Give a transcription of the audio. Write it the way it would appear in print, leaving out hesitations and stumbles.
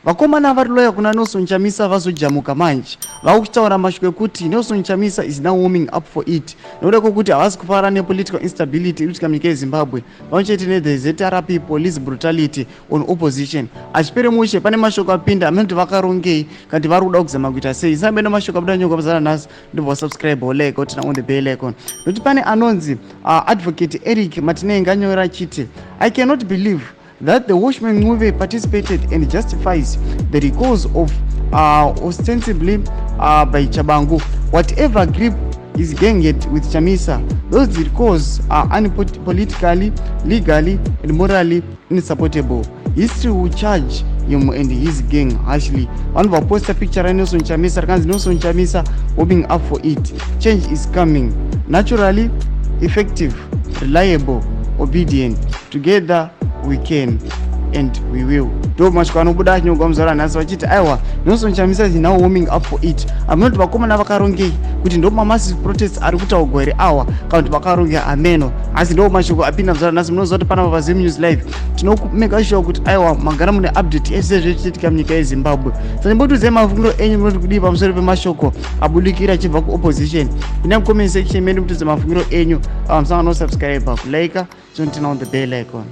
Vakomana vari loyal kuna Nelson Chamisa vazojamuka manje. Vakuchitaura mashoko ekuti Nelson Chamisa is now warming up for it. Nokuda kwekuti havasi kufara nepolitical instability iri kuitika munyika yeZimbabwe pamwe chete nethe ZRP police brutality on opposition. Achipere mushe pane mashoko apinda amene kuti vakarongei kana kuti vari kuda kuzama kuita sei. Sambe nemashoko abuda nyoka pazana nhasi ndobva wasubscribe wolike woturn on the bell icon. Nokuti pane anonzi Advocate Eric Matinenga anyora achiti I cannot believe that the Watchman Ncube participated and justifies the recalls of ostensibly by Chabangu. Whatever grip his gang had with Chamisa, those recalls are unpolitically, legally, and morally insupportable. History will charge him and his gang harshly. Vanhu vaposta picture raNelson Chamisa rakanzi Nelson Chamisa warming up for it. Change is coming. Naturally, effective, reliable, obedient. Together we can and we will. Ndo mashoko anobuda achinyorwa muzuva ranhasi vachiti aiwa, Nelson Chamisa is now warming up for it. Amunoti vakomana vakarongei kuti ndo mamassive protests ari kutaurwa here awa kana kuti vakarongei ameno, asi ndo mashoko apinda muzuva ranhasi. Munoziva kuti panapa paZim News Live tinomeka sure kuti aiwa, magara mune update yese zvechiitika munyika yeZimbabwe. Saka imbotiudzai mafungiro enyu, munoti kudii pamusoro pemashoko abudikira achibva kuopposition? Pinda mucomment section medu mutiudze mafungiro enyu. Musanga nosubscribe, kulike, turn on the bell icon.